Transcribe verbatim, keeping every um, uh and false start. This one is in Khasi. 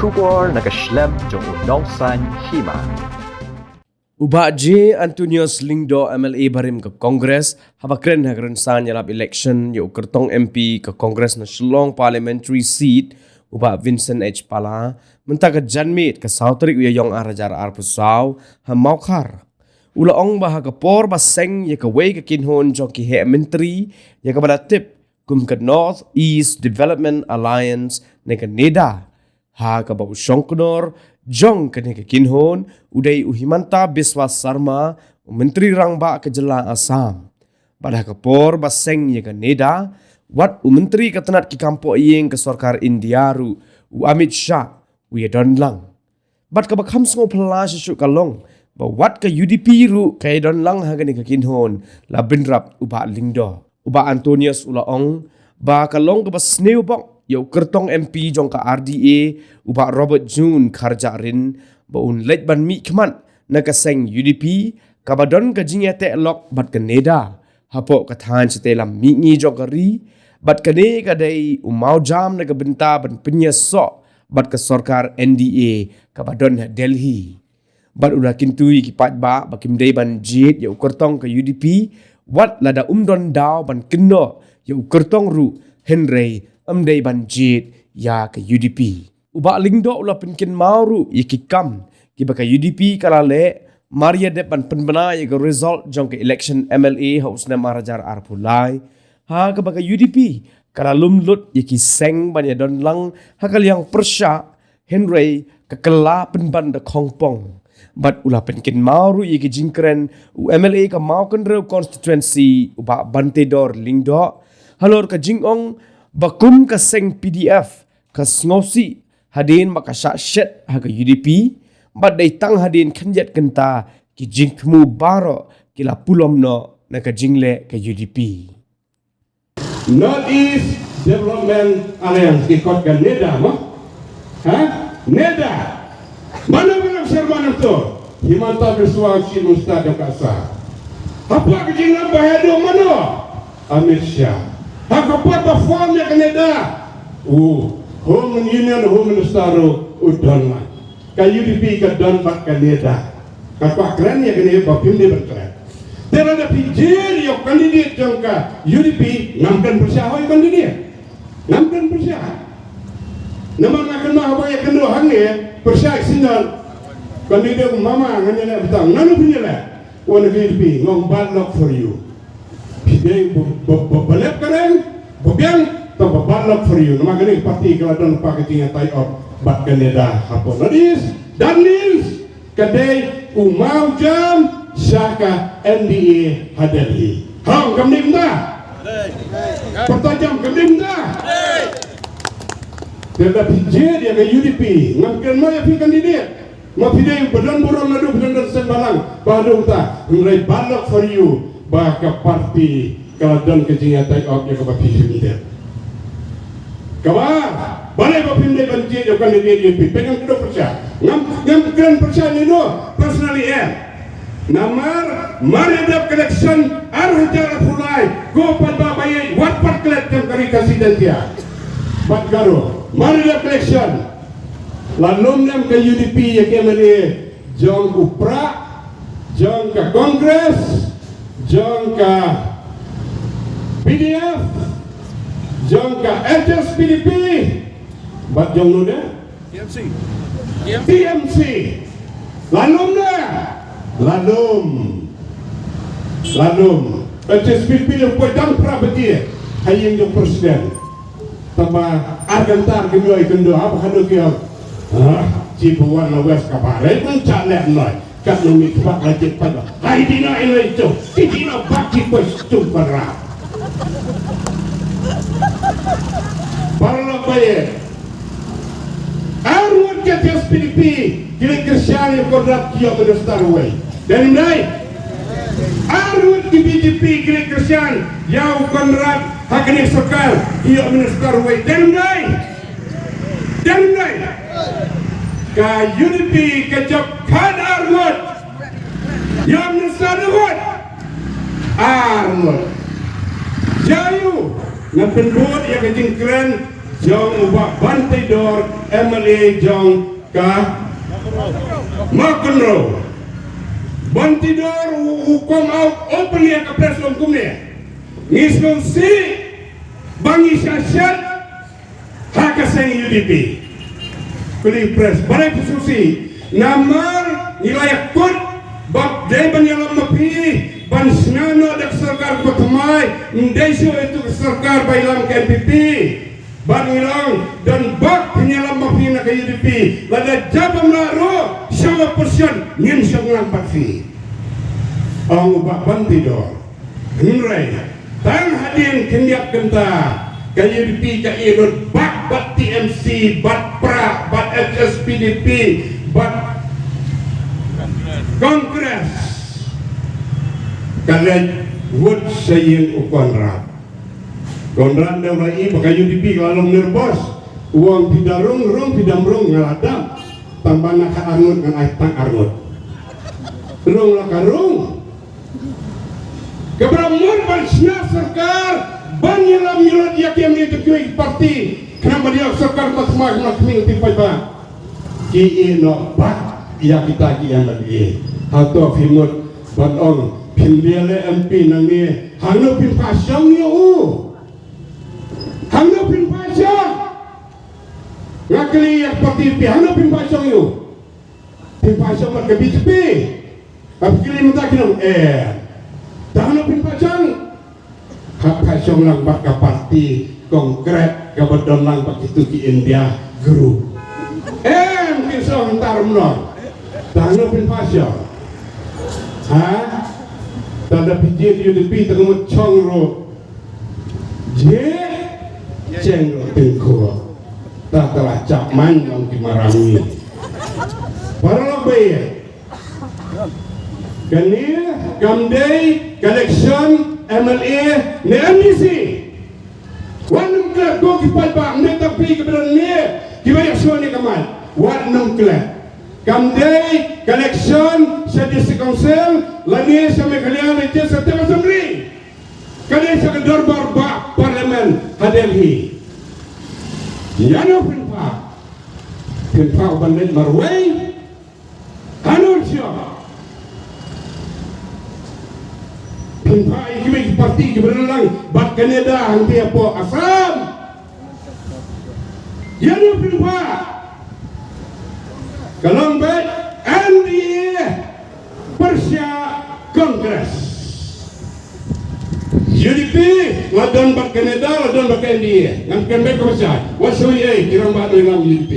Khubor na ka shlem jong u Nongsaiñ Hima. U Bah J Antonius Lyngdoh, M L A barim ka Congress, haba kren ha ka rynsan ïalap election ïa u kyrtong M P ka Congress na Shillong Parliamentary Seat, u Bah Vincent H Pala, mynta ka janmiet ka saw tarik u Ïaïong ar hajar arphew saw, ha Mawkhar. U la ong ba ha ka por ba seng ïa kawei ka kynhun jong ki heh myntri, ïa kaba la tip kum ka North East Development Alliance ne ka NEDA, ha kaba u shongknor jong kane ka kynhun u dei u Himanta Biswa Sarma, u Myntri Rangbah ka jylla Assam. Bad ha ka por ba seng ïa ka NEDA, wat u Myntri ka tnat ki kam poh ïing ka sorkar India ruh, u Amit Shah, u ïadon lang. Bad kaba kham sngewphylla shuh shuh ka long ba wat ka U D P ruh ka ïadon lang ha kane ka kynhun, la bynrap u Bah Lyngdoh. U Bah Antonius u la ong ba ka long kaba sniew bok ïa u kyrtong M P jong ka R D A, u Bah Robert June Kharjahrin, ba un leit ban mihkhmat na ka seng U D P kaba don ka jingïateh lok bad ka NEDA hapoh ka thaiñ shatei lam mihngi jong ka ri, bad kane ka dei u mawjam na ka bynta ban pynïasoh bad ka sorkar N D A kaba don ha Delhi. Bad u la kyntu ïa ki paidbah ba kim dei ban jied ïa u kyrtong ka U D P, wat lada um don daw ban kynnoh ïa u kyrtong ruh, hynrei ym dei ban jied ïa ka U D P. U Bah Lyngdoh u la pynkynmaw ruh ïa ki kam kiba ka U D P ka la leh, mar ïa dep ban pynbna ïa ka result jong ka election M L A ha u snem ar hajar arphew lai, ha kaba ka U D P ka la lum lut ïa ki seng ban ïadon lang ha ka liang pyrshah, hynrei ka kylla pynban da khongpong. Bad u la pynkynmaw ruh ïa ki jingkren u M L A ka Mawkynrew constituency, u Bah Bantedor Lyngdoh, halor ka jingong ba kum ka seng P D F ka sngewsih hadien ba ka shah shet ha ka U D P, bad dei tang hadien khyndiat kynta ki jingthmu baroh ki la pulom noh na ka jingleh ka U D P. North East Development Alliance, ki khot ka NEDA mo. Ha? NEDA. Mano ba long chairman to? Himanta Biswa, Chief Minister jong ka Assam. Hapoh ka jingïalam ba haduh mano? Amit Shah. Ha ka por ba form ïa ka NEDA, u Home Union Home Minister ruh u don lang. Ka U D P ka don bad ka NEDA. Ka kwah kren ïa kane ba phim dei ban kren. Te lada phi jied ïa u candidate jong ka U D P, ngam kren pyrshah hoi candidate. Ngam kren pyrshah. Namar nga kynmaw haba ïakynduh hangne, pyrshah ïa ka senior candidate, mama, ngan ïaleh btang. Nanu phin ïaleh? Wan na ka U D P, ngong bad luck for you. Phi dei ba, ba, ba, ba lep ka reng, ba biang, tang ba bad luck for you. Namar kane ka party ka la don pa ka jingïatai op bad ka NEDA hapoh North East. That means ka dei u mawjam sha ka N D A ha Delhi. Hong kam nim da? Partai jam kam nim da? Te da phi jied ïa ka U D P, ngam kren mo ïa phi candidate. Ma phi dei ba don burom naduh phi don seng balang, ba dei ta, hynrei bad luck for you, ba ka party ka la don ka jingïatai op ïa kaba phi phi dei. Kaba, balei ba phim dei ban jied ïa u candidate U D P, phi ngam kdew pyrshah. Ngam, ngam kren pyrshah ïano, personally em. Namar, mar ïa dep ka election, ar hajar arphew lai, ko pat ba ba ïa, wat pat klet kem ka ri Khasi Jaiñtia. Bad Garo, mar ïa dep ka election, la lum ne em ka U D P ïa ki M L A jong u Prah, jong ka Congress, jong ka P D F, jong ka H S P D P, bad jong no de? T M C. T M C. La lum de? La lum. La lum. H S P D P ïa poi dang phra baje ha ïing jong president. Tangba ar kynta ki ïoh ïakynduh, haba kynduh ki ong, ah, chi ba wan na West ka barit, ngan shah leh noh. Katno mih kba la jied pat ba. Hai dina ino i jong. Ki dina bak ki poi stum para. Paralok ba ïeit. Ar ngut ka H S P D P ki leit kyrshan ïa u Conrad ki ïoh minister uwei. Dei ne em dei? Ar ngut ki B J P ki leit kyrshan ïa u Conrad ha kane ka sorkar ki ïoh minister uwei. Dei ne em dei? Dei ne em dei? Ka U D P ka jop khatar ngut. Ïoh minister ngut. Ar ngut. Ïa u, ngan pynbud ïa ka jingkren jong u Bah Banteidor, M L A jong ka Mawkynrew. Banteidor u, u come out openly ha ka press, u ong kumne: Ngi sngewsih ba ngi shah shet ha ka seng U D P. Kuli press, balei phi sngewsih? Namar ngi la ïakut ba dei ban ïalam ma phi ban shna noh da ka sorkar kaba thymmai, ym dei shuh ïa ka sorkar ba ïalam ka N P P. Bad ngi la ong, don bok phin ïalam ma phi na ka U D P. Lada jia bym lah ruh, sha la pyrshah ngin shong lang bad phi, ong u Bah Banteidor. Hynrei tang hadien khyndiat kynta ka U D P ka ïehnoh bad, bad T M C, bad PRA, bad H S P D P, bad Congress. Ka leit wut sha ïing u Conrad. Conrad u la ïohi ba ka U D P ka la long nervous. U ong, phi da rung, rung, phi da rung, nga la dap. Tang ba na ka arngut ngan ai tang arngut. Rung la ka rung. Kaba mut ban shna sorkar, ban ïalam ïalut ïa ki M L A jong kiwei ki party, khnang ban ïoh sorkar ba thymmai, khnang khmih ki paidbah. Ki ïehnoh bad ïa kita ki M L A. Hato phi mut ban ong phin leh M P nangne, hangno phin phah shong ïa u? Hangno phin phah shong? Nga kylli ïa ka party phi, hangno phin phah shong ïa u? Phin phah shong bad ka B J P? Haba ki kylli mynta kin ong, eh, te hangno phin phah shong? Hap phah shong lang bad ka party Congress kaba don lang bad kito ki India group. Em, kin sa ong mynta ruh, te hangno phin phah shong? Ha? Te lada phi jied U D P te ka mut shong ruh. Jied, shong ruh tyngkhuh. Te, te la shah man ong ki maram ngi. Paralok ba ïeit, kane kam dei ka election M L A ne M D C. Wat nym klet ko ki paidbah, ym dei tang phi kiba don ne kiba ïasnoh ne ka mic. Wat nym klet. Kam dei ka election sha District Council lane sha Meghalaya Legislative Assembly. Ka dei sha ka dorbar bah Parliament ha Delhi. Ïano phin phah? Phin phah u ban leit marwei? Hano shuh? Phin phah ïa kiwei ki party kiba don lang bad ka NEDA hangtei hapoh Assam? Ïano phin phah? Ka long beit N D A pyrshah Congress. U D P la don bad ka NEDA, la don bad ka N D A. Ngan kren beit kaba shai. Wat shu ïa ki rangbah dei lang U D P.